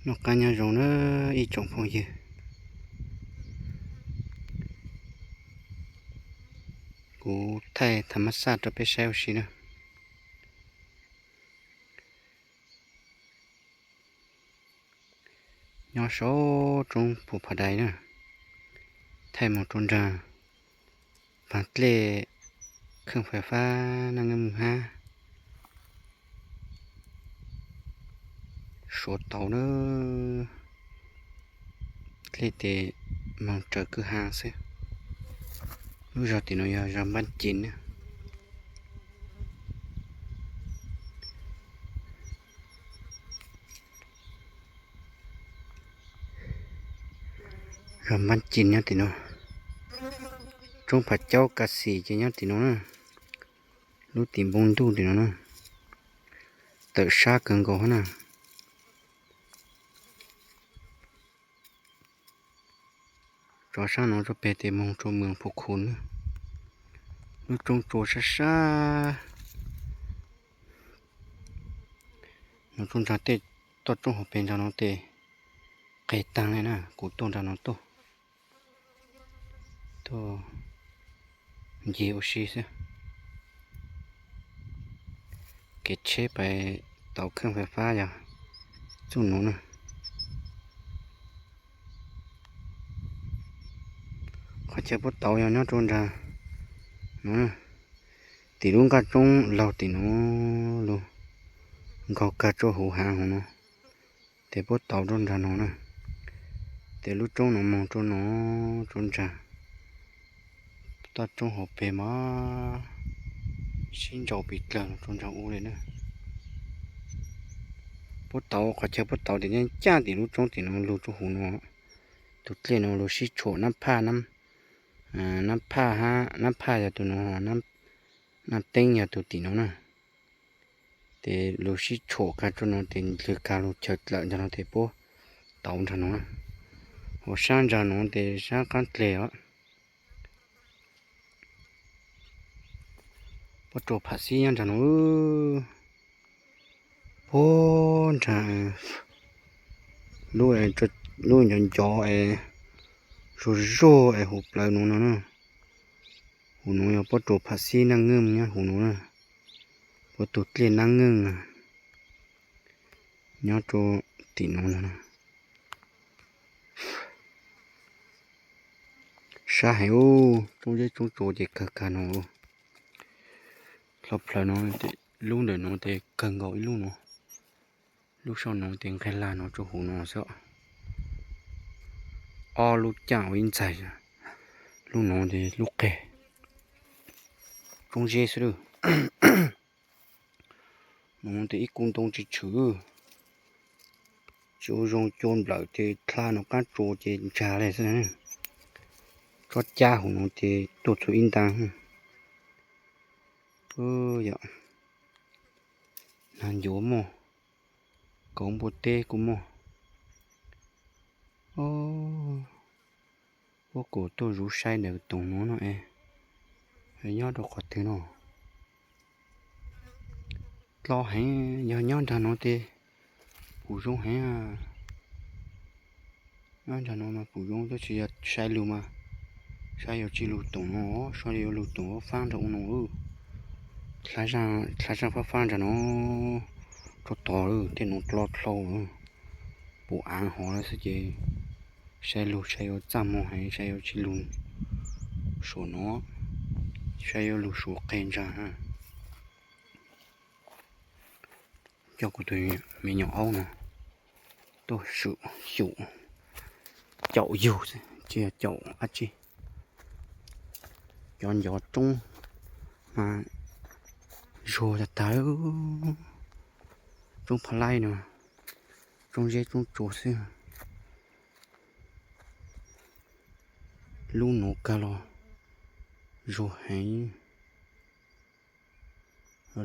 Noj qab nyob zoo na ib tsoom phooj ywg. Kuv thaij tham mas xaj rau peb saib ua si na. Nyob saum roob Phu Pha Dai na, thaij mus rau nraag, paag dlej kheej fais fab Naj Ngeej Moog hab Suav Tauv na. Dlej tes moog raws kwj ha xwb. Lub zog tim nuav yog zog Npab Cim na. Zog Npab Cim nyob tim nuav, roob Phav Caub Ka Xim ces nyob tim nuav na, lub tim npoo ntuj tim nuav na, tawm sab kawg nkaus hab na. Tso sab nuav rua peg tes moog rua moos Phu Khu na. Lub roob tsua sab sab, nuav roob nraag tej, toj roob hauv peg nraag nuav tes qeg taag le na, kuv tuaj nraag nuav tuaj, tuaj ncig ua si xwb. Kev tsheb pais tauv kheej fais fab yog txuj nuav na. Qhov chaw puab tauv yog nyob rua nraag nuav, tim lub nqaj roob laug tim nuav lug nkaug kag rua huv haav huv nuav, tes puab tauv rua nraag nuav na. Tes lub roob nuav moog rua nuav rua nraag, toj roob hauv peg mas sib ntsaus pes dlawg rua nraag u le na. Puab tauv, qhov chaw puab tauv tes nyob ncaaj tim lub roob tim nuav lug rua huv nuav. Tug dlej nuav lug sib tshuam Nab Phaj, Nab Phaj hab, Nab Phaj yog tug nuav, Nab Teeb yog tug tim nuav na. Tes lug sib tshuam kag rua nuav tes dlhwg kag lug chaw dlawm nraag nuav tes puab tauv nraag nuav na. Hauv sab nraag nuav tes sab qaab dleg os. Pob Ruas Pham Xib nyob nraag nuav, puag nraag lub, lub ncov ncov es zuag zuag es huv plawv nuav no na. Huv nuav yog Pob Ruas Pham Xib Naj Ngeej nyob huv nuav na. Puab tug dlej Naj Ngeej na, nyob rua tim nuav no na. Sab heev ub, tsoob zeb tsoob tsua ces kawg kag nuav. Dlhau plawv nuav, lub ntawm nuav tes kawg nkaus ib lub nuav. Lub saum nuav tes nqeg lag nuav rua huv nuav xwb. Ob lub caaj ua ib ntxaig, lub nuav tes lub qeg. Tsoob zeb xwb lawm. Nuav tes ib kub ntoo tsis tshwm, tsis ua zoo, cua nplawm tes dlha nuav qaab tsua ces ntsag le xwb. Tsob cab huv nuav tes tuaj txhua ib ntaag. Yog, nag ncuav muaj, kauv npua teb kuj muaj. Puab kuas tuaj zuv saib ntawm toom nuav no es, nyob rau qhov twg no? Dlo heev, yog nyob nraag nuav tes pum zoo heev. Nyob nraag nuav mas pum zoo, tab sis yog sai lug mas saib yuav tsis lug toom no, saib yuav lug toom faab nraag u no. Dlha zaaj faab faab nraag no, rua tod tej nuav dlo dlhau, pum aav hov lawm xwb ces saib lug saib yuav txaj muag heev, saib yuav tsis lug suav no, saib yuav lug suav qeg nraag. Coj kuv tus me nyuam aub no tuaj swm xyum, caum yug xwb tsis yog caum dab tsi. Cov ncov roob mas zuag tag tag, tsoob pha laib no, tsoob zeb tsoob tsua xwb. Lub nuav kag los zuag heev,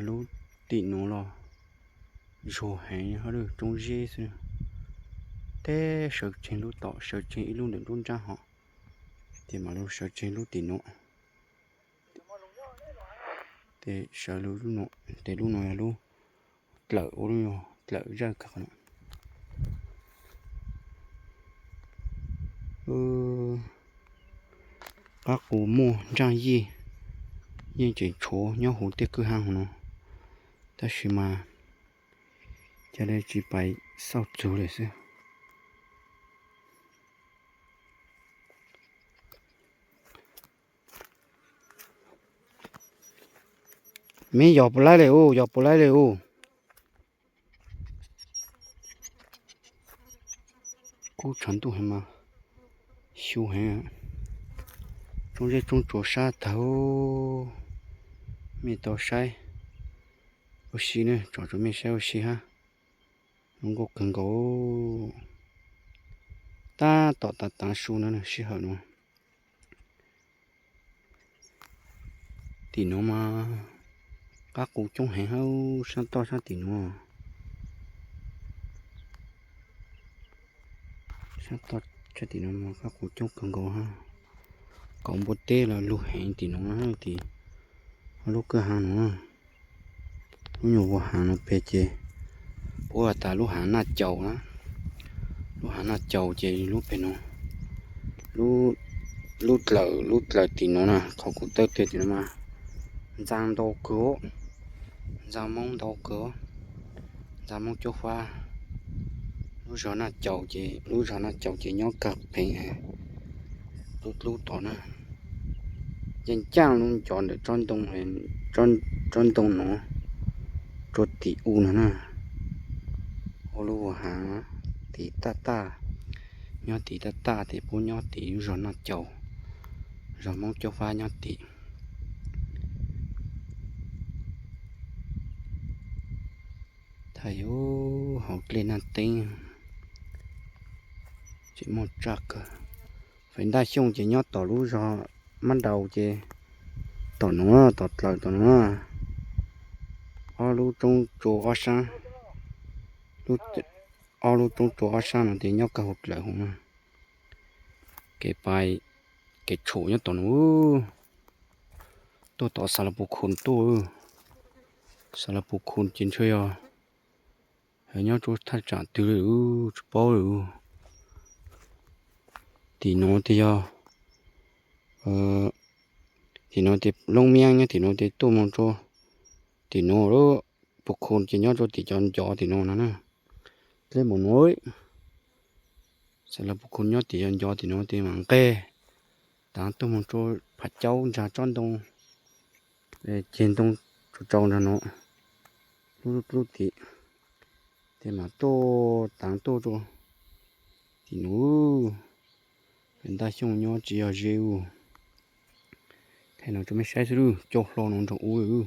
lub tim nuav los zuag heev, hab lub tsoob zeb xwb. Teb sawv tseeg lub tom, sawv tseeg ib lub ntawm nruab nrab hov, ces mam lug sawv tseeg lub tim nuav. Tes sawv lug, tes lub nuav yog lub dlawm, ua lub dlawm zawj kag qhov no. Qab qus muaj ntsaj yij, yeej tseem tshuav nyob huv tej kwj ha huv no, tab sis mas ca le tsis pais xauj txug lawm xwb. Me yog puas laib le u, yog puas laib le u. Kub tshav ntuj heev mas xyu heev. Tsoob zeb tsoob tsuas sab tag, mej tau saib ua si ne, tsom rau mej saib ua si hab. Zoo nkauj kawg nkaus. Tab tom tav taav su no sij hawm no. Tim nuav mas qab qus coob heev hab, sab toj sab tim nuav. Sab toj sab tim nuav mas qab qus coob kawg nkaus hab. Kauv npua teb los lug heev tim nuav, tim lub kwj ha nuav. Lub nyuas vag hav nuav peg ces puab has tas lub hav Naj Caus na. Lub hav Naj Caus ces lub peg nuav, lub dlawg, lub dlawg tim nuav na, qhov kuv tawb twg tim nuav mas ntxaa ntau kawg, ntxaa Moob ntau kawg, ntxaa Moob Cuab Fab. Lub zog Naj Caus ces, lub zog Naj Caus ces nyob kawg pheev, dlub dlub tom na. Ncaaj ncaaj lub ncov ntawm tsob ntoo, tsob ntoo nuav rua tim u no na. Ua lub vag hav tim taj taj, nyob tim taj taj ces puab nyob tim lub zog Naj Caus, zog Moob Cuab Fab nyob tim. Thaum yus hauv dlej Naj Teeb tseem muaj tsaj kawg. Feem Ntaj Xyooj ces nyob tom lub zog Mab Daus ces tom nuav, tom dlawg tom nuav, ob lub roob tsua ob sab, ob lub roob tsua ob sab no ces nyob kawg hauv dlawg hauv na. Kev pais, kev tshum nyob tom nuav. Tuaj tom Xav Las Pus Khus tuaj, Xav Las Pus Khus ces ntshe yog nyob rua thaj tsam twg li tsis paub li. Tim nuav ces yog, tim nuav ces Loob Miab nyob tim nuav ces tuaj moog rua tim nuav, Pus Khus ces nyob rua tim cov ncov tim nuav no na. Dlej mus nuav, Xav Las Pus Khus nyob tim cov ncov tim nuav ces mam nqeg taav tuaj moog rua Pham Caub ntsag tsob ntoo, ceg ntoo tsau tsau nraag nuav, lub lub tim, ces mam tuaj taav tuaj rua tim nuav. Feem Ntaj Xyooj nyob tsis yog ze u. Thaij no rua mej saib xwb, cau hlo nuav nraag u.